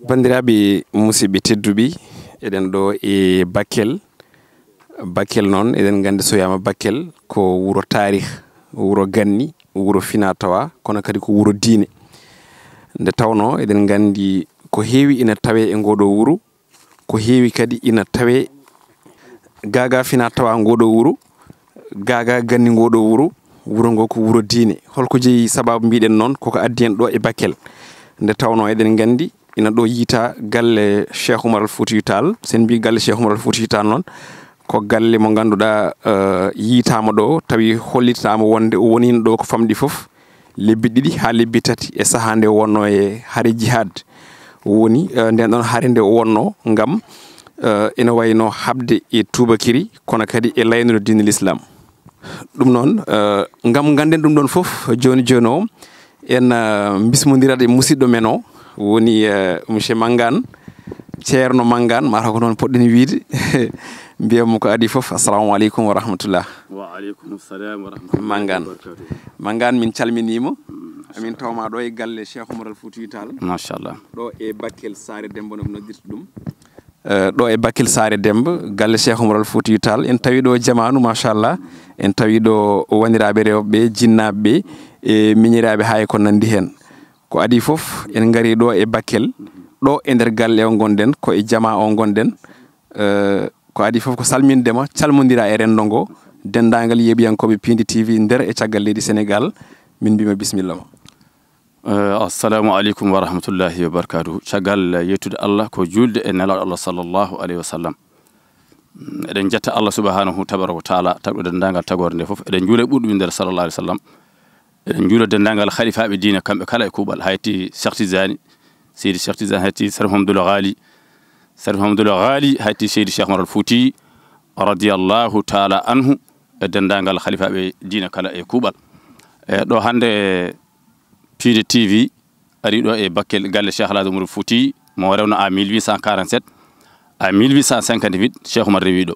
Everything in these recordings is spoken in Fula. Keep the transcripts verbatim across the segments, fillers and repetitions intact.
Banndiraaɓe musidɓe tedduɓe, eɗen ɗo e Bakel. Bakel noon, eɗen nganndi so wiyaama Bakel ko wuro taarih, wuro ganni, wuro fina tawa, kono kadi ko wuro diine. Nde tawnoo eɗen nganndi ko heewi ina tawee e ngooɗoo wuro, ko heewi kadi ina tawee gaagaa fina tawa ngooɗoo wuro, gaagaa ganni ngooɗoo wuro. Wuro ngoo ko wuro diine. Holko jeyi sabaabu mbiɗen noon koko addi en ɗo e Bakel? Nde tawnoo eɗen nganndi ina ɗo yiytaa galle Cheikh Oumar Al Foutiyou Tall. So en mbii galle Cheikh Oumar Al Foutiyou Tall noon, ko galle mo ngannduɗaa, eh, yiytaama ɗo, tawi hollitaama wonde o woniino ɗo ko famɗi fof, lebbi ɗiɗi haa lebbi tati e sahaa nde o wonnoo e hare jihad. Woni, eh, nden ɗon hare nde o wonnoo ngam, eh, ina wayno haɓde e tuubakiri, kono kadi e laynude diine l'islam. Ɗum noon, eh, ngam ngannden ɗum ɗon fof, jooni jooni o, en, eh, mbismondirat e musidɗo men o, woni, eh, monsieur Mangane, Ceerno Mangane, mataw ko noon poɗɗen wiyde. Mbiyen mo ko adii fof, assalamu aleykum wa rahmatullah. Wa aleykum salam wa rahmatullahi Mangane. Wa barakatuh. Mangane, min calminiima. Mm, amin tawma ɗo e galle Cheikh Oumar Al Foutiyou Tall. Machallah. Ɗo e Bakel Saare Demba no ɓe noddirta ɗum. Eh, ɗo e Bakel Saare Demba, galle Cheikh Oumar Al Foutiyou Tall. En tawi ɗo jamaanu, machallah. En tawi ɗo woniraaɓe rewɓe, jinnaaɓe, e miñiraaɓe haa e ko nanndi heen. Ko adii fof, en ngarii ɗo e Bakel, ɗo e nder galle o ngonɗen, ko e jamaa o ngonɗen. Eh, ko adii fof ko salminde ma, calmondira e renndo ngo, denndaangal yeeɓiyankooɓe Piindi T V nder e caggal leydi Senegaal, min mbiima bisimilla ma. Eh, assalamu aleykum wa rahmatullahi wa barakatuh. Caggal yettude Allah, ko juulde e Nelaaɗo Allah sallallahu alayhi wa sallam. Mm, eɗen njetta Allah subhanahu tabaraka wa taala, tagɗo denndaangal tagoore nde fof. Eɗen njuula e ɓurɗo winndere sallallahu alayhi wa sallam. Eɗen njuula denndaangal halifaaɓe diine, kamɓe kala e kuuɓal. Hayti Cheikh Tidiane, Seydi Cheikh Tidiane, hayti Sharif Mahamadul Ghali, Sharif Mahamadul Ghali, hayti Seydi Cheikh Oumar Al Fouti, radiyallahu taala anhu, e denndaangal halifaaɓe diine kala e kuuɓal. E ɗo hannde Piindi T V ari ɗo e Bakel, galle Cheikh El Hadj Oumar Fouti, mo rewno à mille huit cent quarante-sept, à mille huit cent cinquante-huit, Cheikh Oumar rewi ɗo.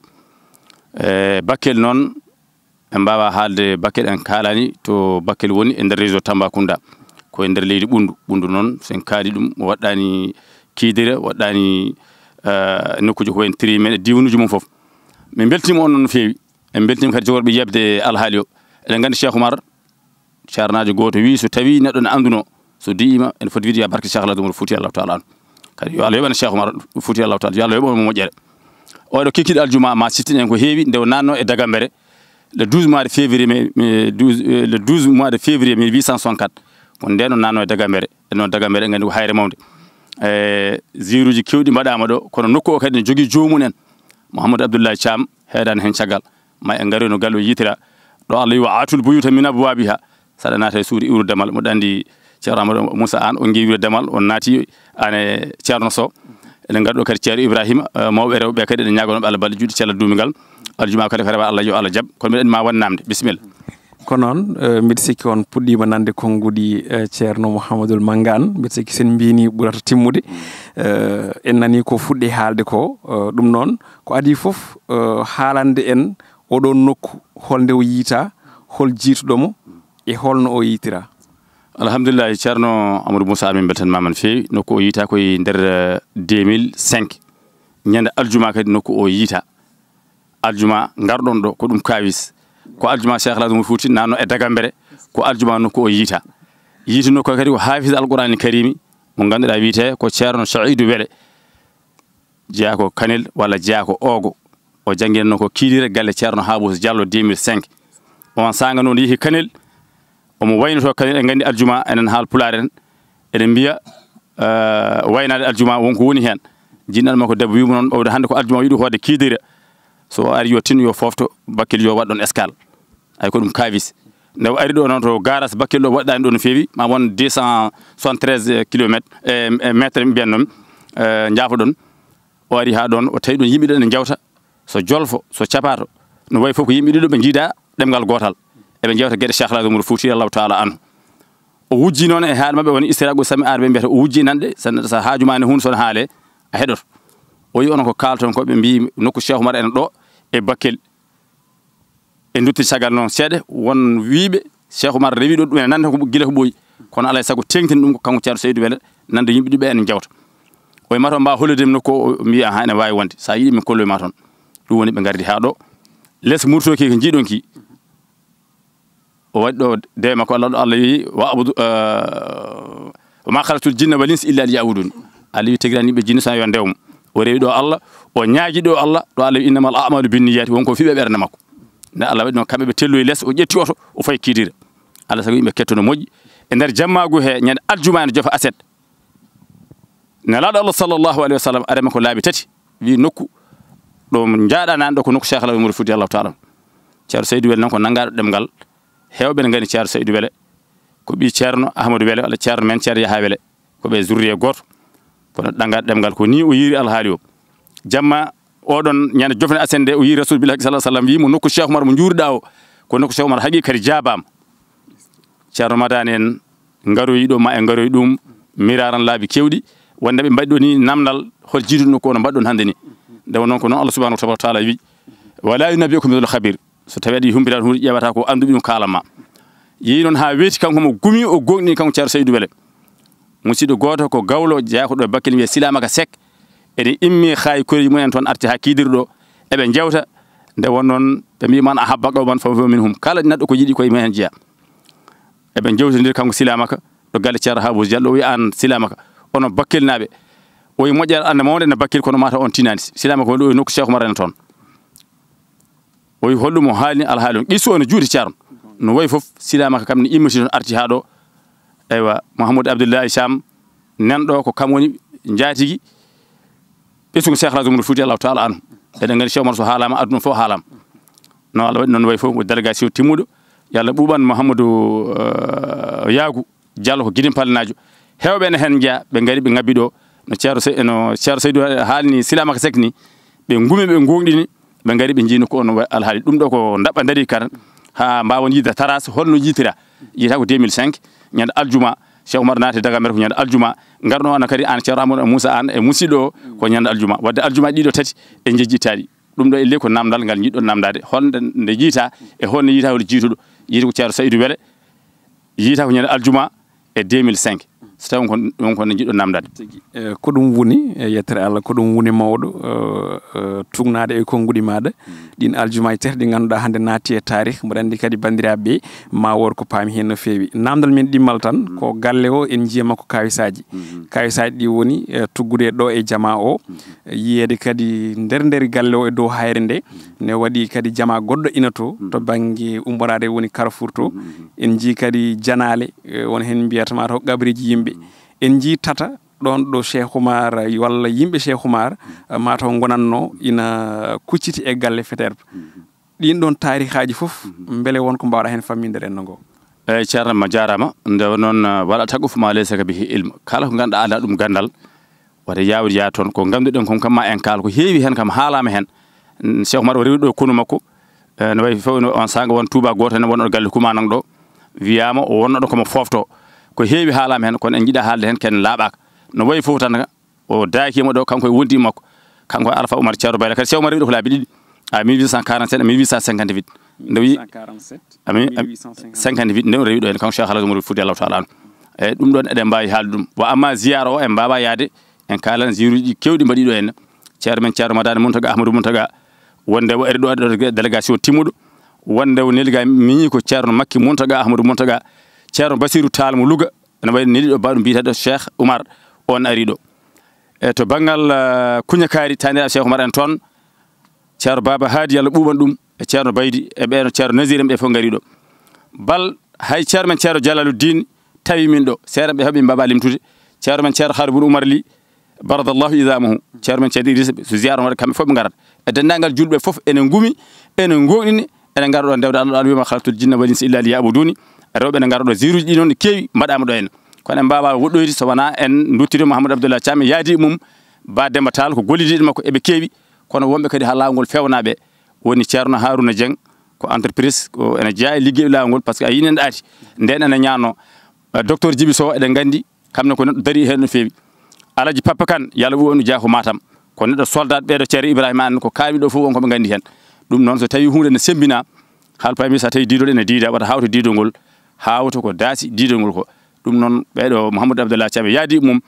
E Bakel noon, en mbaawaa haalde Bakel, en kaalaani to Bakel woni e nder région Tambacounda, ko e nder leydi Ɓunndu. Ɓunndu noon, so en kaali ɗum, o waɗɗaani Kidira, waɗɗaani, eh, nokkuuji ko wayi no Tirimen e diiwanuuji mum fof. Min mbeltiima on noon no feewi. En mbeltiima kadi jogorɓe yeɓde alhaali o. Eɗen nganndi Cheikh Oumar, ceernaajo gooto wii, so tawii neɗɗo ne anndunoo, so diyiima, ene foti wiide, "Yo barke Cheikh El Hadj Oumar Fouti Allahu taala anhu." Kadi yo Allah yoɓan Cheikh Oumar Fouti Allahu taala, yo Allah yoɓan mo moƴƴere. Oɗo kikiiɗe aljuma ma siftin en ko heewi, nde o naatno e Dagambere, le douze mois de février, mais, mais douze, euh, le douze mois de février mille huit cent soixante-quatre. Ko ndeen o naatno e Dagambere, e noon Dagambere, en nganndi ko hayre mawnde. E, ziiruuji keewɗi mbaɗaama ɗo, kono nokku o kadi ne jogii joomum en. Mouhamadou Abdoulaye Thiam heedaani heen caggal. Ma en ngaroy no galle o yiytira. Ɗo Allah wi, "Wa atul buyuta min abwabiha." Saɗa naata e suudu iwrude damal, mboɗo anndi Ceerno Amadou Moussa Anne, on ngewi iwrude damal, on naati aan e Ceerno Sow. Eɗen ngarɗo kadi Ceerno Ibrahima, eh, mawɓe rewɓe kadi eɗen ñaagono ɓe Allah balɗe juuɗe cellal duumingal. Aljuma kadi ko rewa Allah, yo Allah jaɓ. Kono mbiɗa anndi ma won namde. Bisimilla. Ko noon, eh, mbiɗa sikki on puɗɗiima nande konnguɗi, eh, Ceerno Mouhamadoul Mangane. Mbiɗa sikki sen mbini ɓurata timmude. Eh, en nani ko fuɗɗi haalde ko, eh, ɗum noon, ko adii fof, eh, haalande en oɗon nokku, holnde o yiyta, hol jiituɗo mo, e holno o yiytira? Alhamdulillahi, Ceerno Amadou Moussa, min mbeltanima no feewi. Nokku o yiyta ko e nder, eh, deux mille cinq. Ñande aljuma kadi nokku o yiyta. Aljuma ngarɗon ɗo, ko ɗum kawis. Ko aljuma Cheikh El Hadj Oumar Fouti naatno e Dagambere, ko aljuma nokku o yiyta. Yiyta nokku kadi ko Hafiz Al Qur'anil Karimi, mo ngannduɗaa wiyetee ko Ceerno Saïdou Wele. Jeyaa ko Kanel walla jeyaa ko Oogo. O jannginanno ko Kidira galle Ceerno Habous Diallo deux mille cinq. On saanga noon yehi Kanel, omo waynoto Kanel, en nganndi aljuma, enen Haal Pulaar en, eɗen mbiya, eh, waynaade aljuma won ko woni heen. Jinnaɗo makko debbo wiimo noon, ɓawde hannde ko aljuma yiɗi hoode Kidira. So o ari yo tinno, yo foofto Bakel, yo waɗ ɗoon escale. Ay ko ɗum kawis. Nde o ari ɗo noon to garage Bakel ɗo waɗɗaani ɗo no feewi, ma won deux cent soixante-treize kilomètres, eh, eh, mètres mbiyan noon, eh, njaafoɗon. O ari haa ɗoon, o tawi ɗoon yimɓe ɗiɗo ene njawta, so jolfo, so capaato. No wayi fof ko yimɓe ɗiɗo ɓe njiida ɗemngal gootal. Eɓe njawta geɗe Cheikh El Hadj Oumar Fouti Allahu taala anhu. O wujji noon e haala maɓɓe woni istiraaqu sami ar ɓe mbiyata o wujji nanɗe, so, so haaju ma ne huun so ne haale, a heɗoto. O yi onon ko kaalton ko ɓe mbii nokku Cheikh Oumar ene ɗo e Bakel. En ndutti caggal noon seeɗa, won wiiɓe Cheikh Oumar rewi ɗo ɗum ene nande ko gila ko ɓooyi. Kono alaa e sago teeŋtin ɗum ko kanko Ceerno Saïdou Wele nande yimɓe ɗiɗo ɓe ene njawta. O wi ma toon mbawa hollude mi nokku o, o mbi aha ene wawi wonde, sa yiiɗi min kolloy ma toon. Ɗum woni ɓe gardi ha ɗo. Les murtoki ko jiiɗon ki. O waɗi ɗo dewe makko Allah ɗo Allah wi wa abudu, eh, wa ma khalaqtul jinna wal insa illa liya'budun. Allah wi tegirani ɓe jinna sa yo ndewmo. O rewi ɗo Allah, o ñaaji ɗo Allah, ɗo Allah wi innamal a'malu binniyati, wonko fiɓe ɓernde makko. Nde Allah waɗi noon kamɓe ɓe telloyi les, o ƴetti oto, o fayi kidira. Allah sago yimɓe kettono moƴƴi. E nder jammagu he ñande aljuma ene jofa aset. Nelaaɗo Allah sallallahu alayhi wa sallam arema ko laabi tati, wi nokku ɗo jaaɗanani ɗo ko nokku Cheikh Alhaji Umar Fouti Allahu taala. Ceerno Seydou Wele noon ko nanngaɗo ɗemngal, heewɓe ne ngani Ceerno Seydou Wele, ko ɓii Ceerno Ahmadou Wele walla Ceerno men Ceerno Yaha Wele, ko ɓe zurriye gooto. Kono ɗanngaɗo ɗemngal ko ni o yiiri alhaali o. Jamma oɗon ñande jofne aset nde o yiiri Rasul Billahi sallallahu alayhi wa sallam, wi mo nokku Cheikh Umar mo juuriɗa o, ko nokku Cheikh Umar haqiqati jaabaama. Ceerno Madani en ngaroyi ɗo, ma en ngaroyi ɗum miraran laabi kewɗi, wonde ɓe mbaɗi ɗo ni namdal hol jiiduɗo nokku ono mbaɗɗon hannde ni. Nde won noon ko noon Allah subhanahu wa taala wi, "Wala yunabbi'uka mithlul khabir." So tawi aɗa yiɗi humpitaade huunde ƴeewata ko annduɓe ɗum kaalan ma. Yehi noon haa weeti kanko mo gumi o goongɗini kanko Ceerno Seydou Wele. Musidɗo gooto ko gawlo jeyaa ko ɗo e Bakel wiyee Silamaka Seck. Ene immi haa e koreeji mum en toon arti haa kiidirɗo. Eɓe njewta nde won noon ɓe mbi man ahabba qawman fa huwa minhum. Kala neɗɗo ko yiɗi koye mum en jeyaa. Eɓe njewtondiri kanko Silamaka ɗo galle Ceerno Haabus Diallo, o wi aan Silamaka, onon Bakkelinaaɓe. O wi moƴƴere annde mawnde ene Bakkil kono mata on tinaani. Silamaka woni ɗo e nokku Cheikh Oumar en toon. O wi holɗum o haalni alhaali on. Qissu o no juuti Ceerno. No wayi fof Silamaka kam ne immiti toon arti haa ɗo. Eywa, Mouhamadou Abdoulaye Thiam nan ɗo ko kam woni njaatigi ɓesngu Cheikh Alhaji Oumar Fouti Allahu taala anhu. Eɗen nganndi Cheikh Oumar so haalama aduna fof haalama. No Allah waɗi noon wayi fof ko délégation timmuɗo. Yo Allah ɓuuɓan Mouhamadou, eh, Yaagu Diallo ko Gidin Palnaajo. Heewɓe ene heen njeyaa ɓe ngari ɓe ngabbi ɗo no Ceerno Se-, no Ceerno Seydou haalni Silamaka Seck ni. Ɓe ngumi ɓe goongɗini ɓe ngari ɓe njiino ko on wa-, alhaali ɗum ɗo ko ndaɓɓa dari kan haa mbaawon yiide taras holno yiitira. Yiita ko deux mille cinq ñande aljuma Cheikh Oumar naati daga mer ko ñande aljuma ngarno on kadi aan Ceerno Amadou Moussa aan e musidɗo o ko ñande aljuma. Wadde aljuma ɗiɗo tati e jejjittaɗi. Ɗum ɗo elle ko namdal ngal jiɗɗon namdade holnde nde yiita e holno yiita hol jiituɗo. Yiita ko Ceerno Seydou Wele yiita ko ñande aljuma e deux mille cinq. So tawi on kon, on kon ne jiɗɗon namdade. Tigi. Eh, ko ɗum woni, eh, yettere Allah, ko ɗum woni mawɗo, eh, eh, tugnaade e konnguɗi maaɗa. Ɗin aljumaaji tati ɗi ngannduɗaa hannde naatti e taarih, mboɗo anndi kadi banndiraaɓe ɓe ma wood ko paami heen no feewi. Namdal men ɗimmal tan, ko galle o en njiya makko kawisaaji. Kawisaaji ɗi woni, eh, tuggude ɗo e jamaa o, yiyeede kadi nder nder galle o e dow hayre nde, ne waɗi kadi jamaa goɗɗo ina to, to bannge ummoraade woni Carrefour to. En njii kadi janaale, eh, won heen mbiyata ma taw qabriji yimɓe. En njii tata ɗoon ɗo Cheikh Oumar walla yimɓe Cheikh Oumar, eh, ma taw ngonatno ina kucciti e galle feteerɓe. Ɗiin ɗoon taarihaaji fof, mbele won ko mbaawɗa heen famminde renndo ngo? Eeyi, Ceerno, ma jaaraama. Nde won noon, eh, wala taqfu ma laysa laka bihi ilm. Kala ko ngannduɗaa alaa ɗum ganndal, wata yaawde yaade toon. Ko ngannduɗen kon kam ma en kaal. Ko heewi heen kam haalaama heen. Mm, Cheikh Oumar o rewi ɗo konu makko. Eh, no wayi fof no on saanga won Touba gooto heen won ɗo galle Kumanang ɗo. Wiyaama o wonno ɗo komo foofto. Ko heewi haalaama heen, kono en njiɗa haalde heen ken laaɓaaka. No wayi fof tan o daakima ɗo, kanko e wondiiɓe makko. Kanko e Alpha Oumar Ceerno Bayla. Kadi Cheikh Oumar rewi ɗo ko laabi ɗiɗi. A mille huit cent quarante-sept, a mille huit cent cinquante-huit. Nde wi-, a mi-, cinquante-huit, nde o rewi ɗo heen, kanko Cheikh Alhaji Oumar Fouti Allahu taala anhu. Eeyi, ɗum ɗoon eɗen mbaawi haalde ɗum. Wa amma ziyaara o, en mbaawaa yahde, en kaalan ziyaruuji keewɗi mbaɗi ɗo heen. Ceerno men Ceerno Madani Muntaga, Ahmadou Muntaga, wonde o ari ɗo, ɗo délégation timmuɗo, wonde o neli ga miñi ko Ceerno Makki Muntaga, Ahmadou Muntaga, Ceerno Basiru Taal mo Louga, ene wayi neli ɗo baaɗo mbiyeteeɗo Cheikh Oumar, on ari ɗo. E to banngal, eh, Kuñakaari, taaniraaɓe Cheikh Oumar en toon, Ceerno Baba Haadi, Yalla ɓuuɓan ɗum, e Ceerno Baydi, e ɓeeno Ceerno Nasir en, ɓe fof ngari ɗo. Bal hay Ceerno men Ceerno Jalaluddin tawi min ɗo. Seeɗa ɓe heɓi mbaba limtude. Ceerno men Ceerno Xaali bun Umar Li, baradallahu idamahu. Ceerno men Ceerno Idrissa, so ziyaara waɗa, kamɓe fof ɓe ngarat. E denndaangal julɓe fof ene ngumi, ene ngoɗini, ene ngara ɗo ndewda Allah, Allah wiyama khalaqtul jinna wal insa illa liya'buduni. Rewɓe ene ngara ɗo, ziruji ɗi noon ne keewi mbaɗama ɗo henne. Kono en mbawa woɗɗoyde so wona en duttiri Mouhamadou Abdoulaye Thiam e yaadi mum, Ba Demba Tall, ko gollidiiɗo makko eɓe keewi. Kono wonɓe kadi ha laawol ngol fewnaɓe, woni Ceerno Haruna Dieng, ko entreprise, ko ene jeeya e liggey laawol ngol, par ce que a yii nde ɗaati, nden ene ñaanno. Eh, docteur Djiby Sow, eɗen nganndi, kam ne ko neɗɗo dari heen no feewi. Alaji Papa Kane, Yalla ɓuuɓan ɗum, jeeya ko Matam. Ko neɗɗo soldat ɓeeɗo Ceerno Ibrahima Anne, ko kaawi ɗo fof won ko ɓe nganndi heen. Ɗum noon, so tawi huunde ne semmbina, haal pami so tawi diidol ene diida, wata hawto diidol ngol, hawto ko daasi diidol ngol ko. Ɗum noon, ɓeeɗo Mouhamadou Abdallah Thiam e yaadi mum,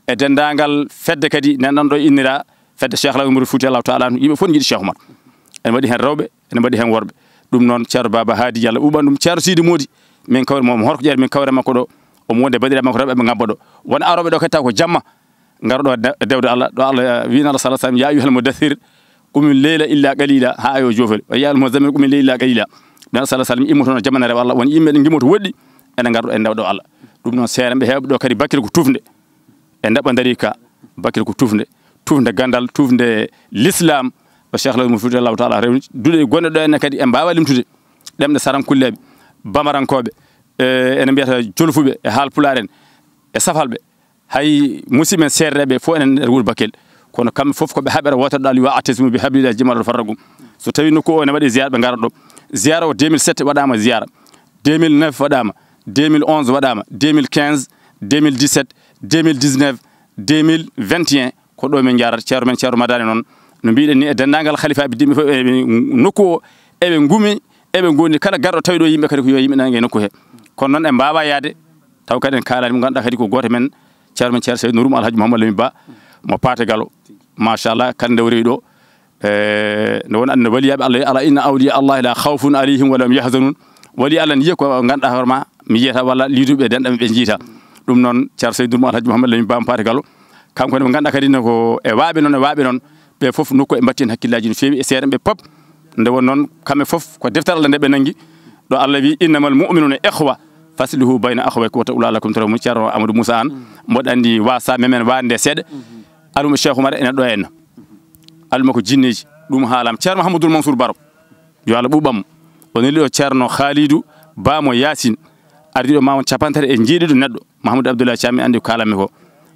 E denndaangal fedde kadi, nen ɗon ɗo innira fedde Cheikh Alhaji Oumar Fouti Allahu Taala Anhu, yimɓe fof njiɗi Cheikh Oumar. Ene waɗi heen rewɓe, ene waɗi heen worɓe. Ɗum noon, Ceerno Baba Haadi, Yalla ɓuuɓan ɗum, Ceerno Sidi Moodi, min kawri mo, horko jeeɗa min kawri makko ɗo, omo wondi e banndiraaɓe makko rewɓe ɓe ngabba ɗo. Won arooɓe ɗo kadi taw ko jamma, ngara ɗo de-, dewde Allah, ɗo Allah wiino Allah sallallahu alaihi wasallam, "Ya ayyuhal muddathir, qumil layla illa qalila," haa yo joofel. "Wa ya ayyuhal muzammil, qumil layla illa qalila." Ɓen sallallahu alaihi wasallam immotono jamma rewa Allah, won yimɓe ɗe ngimmoto woɗɗi, ene ngar ɗo e ndewɗo Allah. Ɗum noon, seerenɓe heewɓe ɗo kadi bakkil ko tufnde e ndaɓa darika, bakkil ko tufnde, tufnde gandal, tufnde l'islam, ɗo Cheikh Alhaji Oumar Fouti Allahu Taala rewni. Duɗe gonɗe ɗo ene kadi en mbaawa limtude, ɗemɗe sarankulleeɓe, bamarankooɓe, e, ene mbiyata jolfuɓe e haalpulaar en, e safalɓe. Hay musidɓe men seereeɓe fof enen nder wuro Bakel, kono kamɓe fof ko ɓe haɓere wootere ɗo Allah wi, "Wa atasimu bi hablillahi jami'an wa la tafarraqu." So tawi nokku o ene waɗi ziyara, ɓe ngara ɗo. Ziyara o, deux mille sept waɗama ziyara, deux mille neuf waɗama, deux mille onze waɗama, deux mille quinze, deux mille dix-sept, deux mille dix-neuf, deux mille vingt et un, ko ɗo min njaarata. Ceerno men, Ceerno Madani noon, no mbiɗen ni, e denndaangal halifaaɓe diɗɓe fof, eɓe nokku o, eɓe ngumi, eɓe ngondi. Kala garɗo tawi ɗo yimɓe kadi ko yo yimɓe nange nokku he. Kono noon en mbaawa yaade, taw kadi en kaalani mo ngannduɗaa kadi ko gooto men, ceerno men, Ceerno Seydou Nour Alhaji Mouhamadou Lamine Ba, mo Paate Galo. Machallah, kala nde o rewi ɗo, e, nde won annde waliyaaɓe Allah, "Ala inna awliya Allahi la khawfun alayhim wa la hum yahzanun." Wali Allah ne yiya ko ngannduɗaa hoore ma, mi yiyata walla liiduɓe denɗam ɓe njiita. Ɗum noon, Ceerno Seydou Nour Alhaji Mouhamadou Lamine Ba mo Paate Galo, kanko ne ɓe ngannduɗaa kadi ne ko e waaɓe noon, e waaɓe noon, ɓe fof nokku e mbattin hakkillaaji no feewi e seerenɓe pop. Nde won noon, kamɓe fof ko deftere Allah nde ɓe nanngi, ɗo Allah wi, "Innamal mu'minuna ikhwa, faslihu bayna akhawaykum wattaqullah la'allakum turhamun." Ceerno Amadou Moussa Anne, mboɗo anndi wasa memen waande seeɗa. Almuɓe Cheikh Oumar ene ɗo henna. Almuɓe ko jinneeji, ɗum haalam. Ceerno Mouhamadoul Mansour Baro, yo Allah ɓuuɓam mo. O neli ɗo Ceerno Khalidou Ba mo Yacine, ardi ɗo ma won capantato e jeeɗiɗo neɗɗo. Mahamadou Abdoulaye Thiam, mi anndi ko kaalammi ko.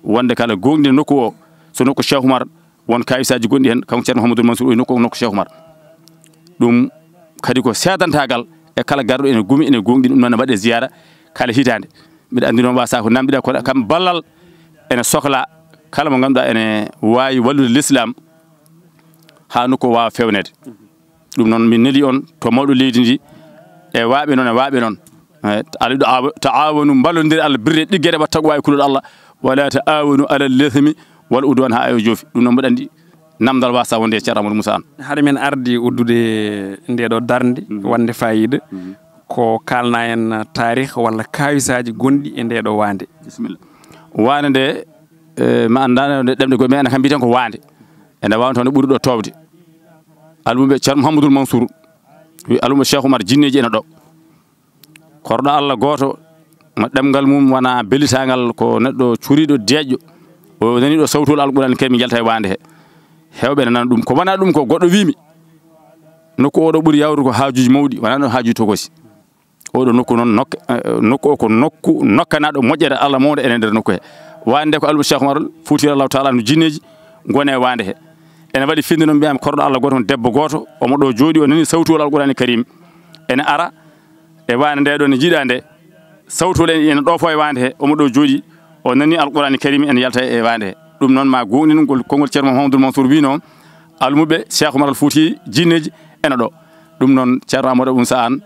Wonde kala gooŋɗi nokku o, so nokku Cheikh Oumar, won kawisaaji gonɗi heen, kanko Ceerno Mouhamadoul Mansour, o nokku, nokku Cheikh Oumar. Ɗum kadi ko seedantagal e kala garɗo ene gumi, ene gooŋɗi, ɗum noon ne waɗe ziyara kala hitaande. Mbiɗa anndi noon wasa ko namdiɗa, kono kam ballal ene sokla kala mo ngannduɗaa ene waawi wallude l'islam haa nokku o waawa fewnede. Ɗum noon, min neli on to mawɗo leydi ndi, e waaɓe noon, e waaɓe noon. Eh, Allah ɗo awa-, ta'awanu, mballondire Allah, birre ɗiggere, wa taqwa, e kulol Allah. Wala ta'awanu alal ithmi wal udwan, haa ayo joofi. Ɗum noon, mboɗo anndi namdal wasa wonde e Ceerno Amadou Moussa Anne. Hade men ardi uddude nde ɗo darnde, mhm, wonde fayida, mhm, ko kaalna en taarih walla kawisaaji gonɗi e nde ɗo waande. Bisimilla. Waande nde, eh, ma anndaano nde ɗemɗe goɗɗe, mais ene kam mbiten ko waande. Ene waawi taw nde ɓuri ɗo toowde. Almuɓe Ceerno Mouhamadoul Mansour, wi almuɓe Cheikh Oumar, jinneeji ene ɗo. Korɗo Allah gooto, mo ɗemngal mum wona bellitangal, ko neɗɗo curiiɗo deeƴƴo. O nani ɗo sawtol Alquraan Karim yalta e waande he. Heewɓe ne nana ɗum. Ko wona ɗum ko goɗɗo wiimi, nokku oɗo ɓuri yawrude ko haajuuji mawɗi, wona ɗo haajuuji tokosi. Oɗo nokku noon, nok-, eh, nokku o ko nokku nokkanaaɗo moƴƴere Allah mawnde ene nder nokku he. Waande nde ko Almuɓe Cheikh Oumar Fouti Allahu Taala no jinneeji ngone e waande he. Ene waɗi finde noon, mbiyami korɗo Allah gooto, on debbo gooto, omo ɗo jooɗi, o nani sawtol Alquraan Karim ene ara e waande nde ɗo, ne jiiɗa nde. Sawtol en ene ɗoofo e waande he, omo ɗo jooɗi, o nani Alquraan Karim ene yalta e waande he. Ɗum noon ma gooŋɗin ngol konngol Ceerno Mouhamadoul Mansour wino, almuɓe Cheikh Oumar Al Fouti jinneeji ene ɗo. Ɗum noon Ceerno Amadou Abou Moussa Anne,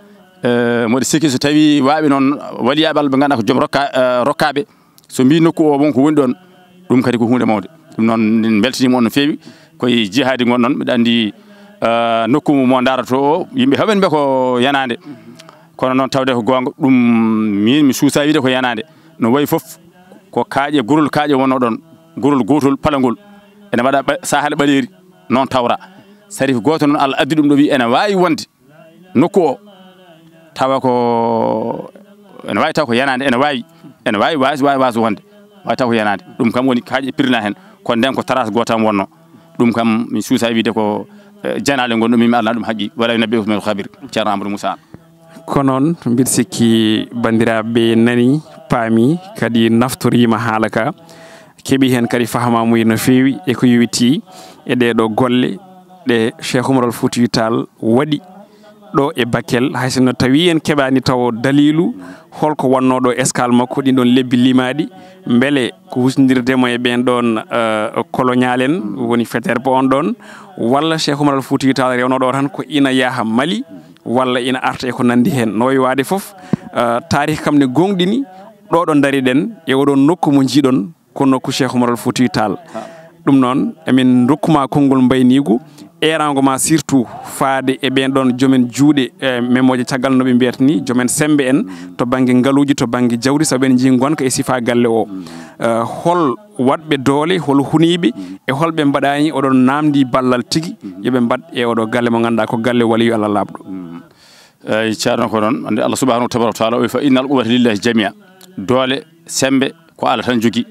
eh, mboɗo sikki so tawi waaɓe noon waliyaaɓe Allah ɓe ngannduɗaa ko joom rokka-, eh, rokkaaɓe, so mbi nokku o won ko woni ɗon, ɗum kadi ko huunde mawnde. Ɗum noon min mbeltaniima on no feewi. Koye jihaadi ngonɗon, mbiɗa anndi, eh, nokku mo ndaroto o, yimɓe heewɓe mbiya ko yanaande. Kono noon tawde ko goonga, ɗum min mi suusa wiide ko yanaande. No wayi fof ko kaaƴe, gurol kaaƴe wonno ɗon, gurol gootol palangol. Ene waɗa ɓa-, sahal ɓaleeri, noon tawra. Sarif gooto noon Allah addi ɗum ɗo, wi ene waawi wonde nokku o, tawa ko, ene waawi taw ko yanaande, ene waawi, ene waawi, waawi, waawi, waawi wonde, waawi taw ko yanaande. Ɗum kam woni kaaƴe pirna heen, kono nden ko trace gooto tan wonno. Ɗum kam min suusa wiide ko, eh, janaale ngonɗo min mi alna ɗum haqqi, wala yunabbi'uka mislu khabir, Ceerno Amadou Moussa. Ko noon, mbiɗa sikki banndiraaɓe nani, paami, kadi naftoriima haala ka, keɓi heen kadi fahamaamuya no feewi e ko yowitii e ɗee ɗoo golle ɗe Cheikh Oumar Al Foutiyou Tall waɗi ɗo e Bakel, hay sinno tawii en keɓaani tawo daliilu hol ko wonnoo ɗo escale makko ɗiin ɗoon lebbi limaaɗi, mbele ko husindirde mo e ɓeen ɗoon, eh, colonial en, woni Faidherbe on ɗoon, walla Cheikh Oumar Al Foutiyou Tall rewnoo ɗo tan ko ina yaha Mali, walla ina arta e ko nanndi heen. No wayi waade fof, eh, taarih kam ne gooŋɗini ɗo ɗo ndari-ɗen e oɗo nokku mo njiiɗon, ko nokku Cheikh Oumar Al Foutiyou Tall. Ɗum noon, emin ndokkuma konngol mbayniigu, eeraango ma surtout faade e ɓeen ɗoon jomen juuɗe, e memooje caggal no ɓe mbiyata ni, jomen semmbe en to bannge ngaluuji, to bannge jawdi, sabu en njii ngonka e sifaa galle o. Eh, hol waɗɓe doole, hol huniiɓe, e hol ɓe mbaɗaani oɗon naamndii ballal tigi, yo ɓe mbaɗ e oɗo galle mo ngannduɗaa ko galle waliyu Allah laaɓɗo. Eyi, Ceerno, ko noon. Annde Allah subhanahu wa tabaraka wa taala o wi, "Fa innal quwwata lillahi jamia." Doole, semmbe, ko Allah tan jogii.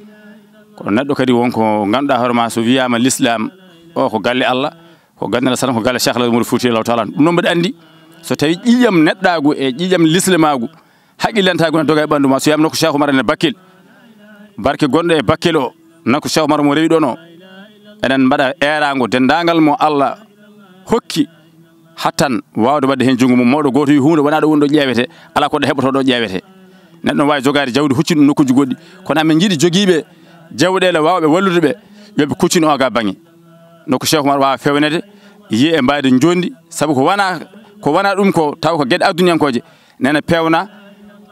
Kono neɗɗo kadi won ko ngannduɗaa hoore ma, so wiyaama l'islam, o ko galle Allah, ko galle Allah tan, ko galle Cheikh Alhaji Oumar Fouti Allahu taala. Ɗum noon mbaɗa anndi, so tawi ƴiiƴam neɗɗaagu e ƴiiƴam lislamaagu, haqqillantaagu ne doga e ɓanndu ma, so wiyaama nokku Cheikh Oumar ene Bakel, barke gonɗo e Bakel o, nokku Cheikh Oumar mo rewi ɗoon o, enen mbaɗa eeraango denndaangal mo Allah hokki hattan waawde waɗde heen junngo mum. Mawɗo gooto wi, "Huunde wonaa ɗo woni ɗo ƴeewete, alaa ko ɗo heɓotoo ɗo ƴeewete." Neɗɗo no waawi jogaade jawdi, huccini ɗum nokkuuji goɗɗi, kono amin njiɗi jogiiɓe jawɗeele waawɓe wallude ɓe, yo ɓe kuccin o ga baŋnge. Nokku Cheikh Oumar waawa feewnede, yiyee e mbaydi njonndi, sabu ko wona, ko wona ɗum ko, taw ko geɗe aduniyankooje, nene peewna,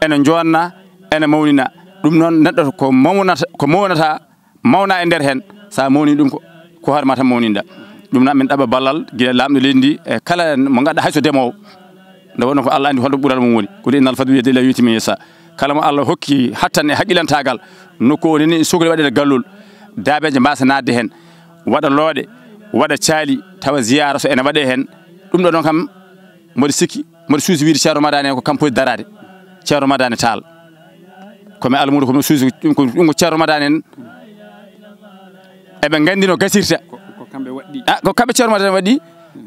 ene njoonna, ene mawnina. Ɗum noon, neɗɗo ko mawnata, ko mawnata, mawna e nder heen, so a mawni ɗum ko, ko hoore ma tan mawninɗa. Ɗum noon, min ɗaɓɓa ballal gila laamɗo leydi ndi, e kala mo ngannduɗaa, hay so demoowo, nde wonno ko Allah anndi holto ɓural mum woni. Kul innal fadla biyadillahi yu'tihi man yasha. Kala mo Allah hokki hattan e haqqillantaagal, nokku o neni sokli waɗede gallol, daabeeje mbaasa naatde heen, waɗa looɗe, waɗa caali, tawa ziyaara so ene waɗe heen. Ɗum ɗo noon kam, mboɗo sikki, mboɗo suusi wiide Ceerno Madani en ko kam poti daraade. Ceerno Madani Tall. Ko mi almuudo, ko mi suusi, ɗum ko, ɗum ko Ceerno Madani en. Eɓe nganndi no gasirta. Ko, ko kamɓe waɗɗi. Ah, ko kamɓe Ceerno Madani waɗɗi.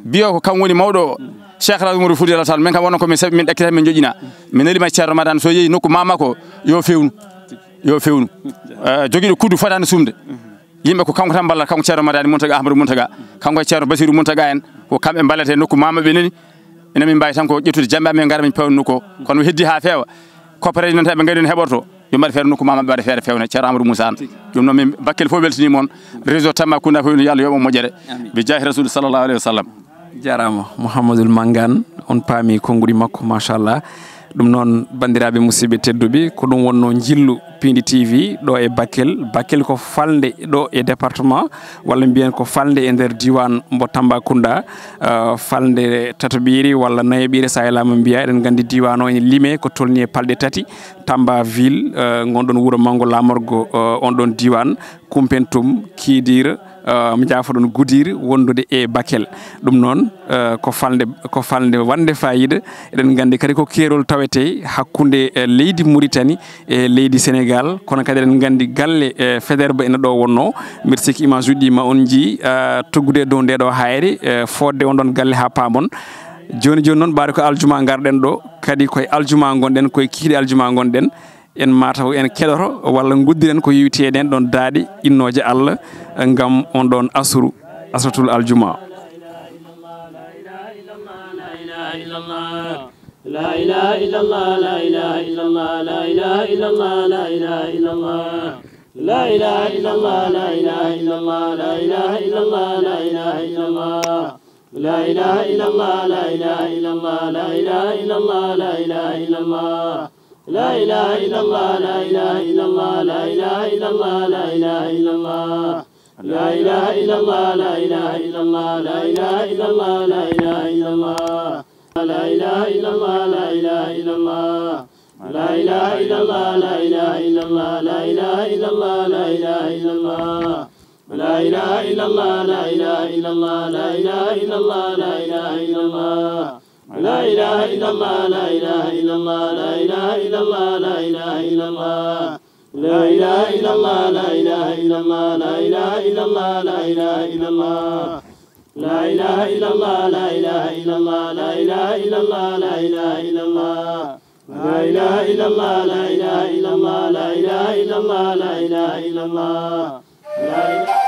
Biyo ko kam woni mawɗo o. Cheikh Alhaji Oumar Fouti Allahu taala. Min kam wonno ko min sabi min ɗakkita min joƴƴina. Mi neli ma Ceerno Madani so yehi nokku mama ko yo fewnu. Yo fewnu. Eh, jogiiɗo kuddu fotani sumde. Yimɓe ko kanko tan mballata, kanko Ceerno Madani Muntaga Ahmadou Muntaga. Kanko e Ceerno Basiru Muntaga en. Ko kamɓe mballata e nokku mama ɓe nani. Ina min mbaawi tan ko ƴettude jamɓe amen, ngara min peewna nokku o. Kono mi heddi haa feewa. Koppareeje noon tan ɓe nganndi no heɓorto. Yo mbaɗ feere nokku mama, ɓe mbaɗa feere feewna Ceerno Amadou Moussa Anne. Ɗum noon min Bakel fof weltiniima on. Réseau Tamba Kounda fof ene yo Allah yoɓ on moƴƴere. Amiin. Bi jaahi Rasul sallallahu alayhi wa sallam. Jaaraama, Mouhamadoul Mangane, on paami konnguɗi makko, machallah. Ɗum noon, banndiraaɓe musidɓe tedduɓe, ko ɗum wonno njillu Piindi T V ɗo e Bakel. Bakel ko falnde ɗo e département, walla mbiyen ko falnde e nder diiwaan mbo Tambacounda, eh, falnde tataɓiire walla nayaɓiire, so a yelaama mbiya. Eɗen nganndi diiwaan o ene limee ko tolnii e palɗe tati, Tamba ville, eh, ngonɗon wuro manngo laamorgo, eh, on ɗon diiwaan, Koumpentoum, Kidira, eh, mi jaafoɗon Goudir wondude e Bakel. Ɗum noon, eh, ko falnde, ko falnde wande fayida. Eɗen nganndi kadi ko keerol tawetee hakkunde, eh, leydi Mauritanie e leydi Sénégal, kono kadi eɗen nganndi galle, eh, Faidherbe ene ɗo wonno. Mbiɗa sikki image uji ɗi ma on njii, eh, tuggude e dow nde ɗo hayre, eh, fodde on ɗon galle haa paamon. Jooni jooni noon, ɓaade ko aljuma ngarɗen ɗo, kadi koye aljuma ngonɗen, koye kikiiɗe aljuma ngonɗen. En mataw en keɗoto walla nguddiren ko yowiti e ɗen ɗon daaɗe innooje Allah ngam on ɗon asru, asratul aljuma. لا إله إلا الله، لا إله إلا الله، لا إله إلا الله، لا إله إلا الله. لا إله إلا الله، لا إله إلا الله، لا إله إلا الله، لا إله إلا الله. لا إله إلا الله، لا إله إلا الله، لا إله إلا الله، لا إله إلا الله. لا إله إلا الله، لا إله إلا الله، لا إله إلا الله، لا إله إلا الله. لا إله إلا الله، لا إله إلا الله، لا إله إلا الله، لا إله إلا الله. لا إله إلا الله، لا إله إلا الله. لا إله إلا الله، لا إله إلا الله، لا إله إلا الله، لا إله إلا الله. لا إله إلا الله، لا إله إلا الله، لا إله إلا الله، لا إله إلا الله. لا إله إلا الله، لا إله إلا الله، لا إله إلا الله، لا إله إلا الله. لا إله إلا الله، لا إله إلا الله، لا إله إلا الله، لا إله إلا الله. لا إله إلا الله، لا إله إلا الله، لا إله إلا الله، لا إله إلا الله. لا إله إلا الله، لا إله إلا الله، لا إله إلا الله، لا إله إلا الله. لا إله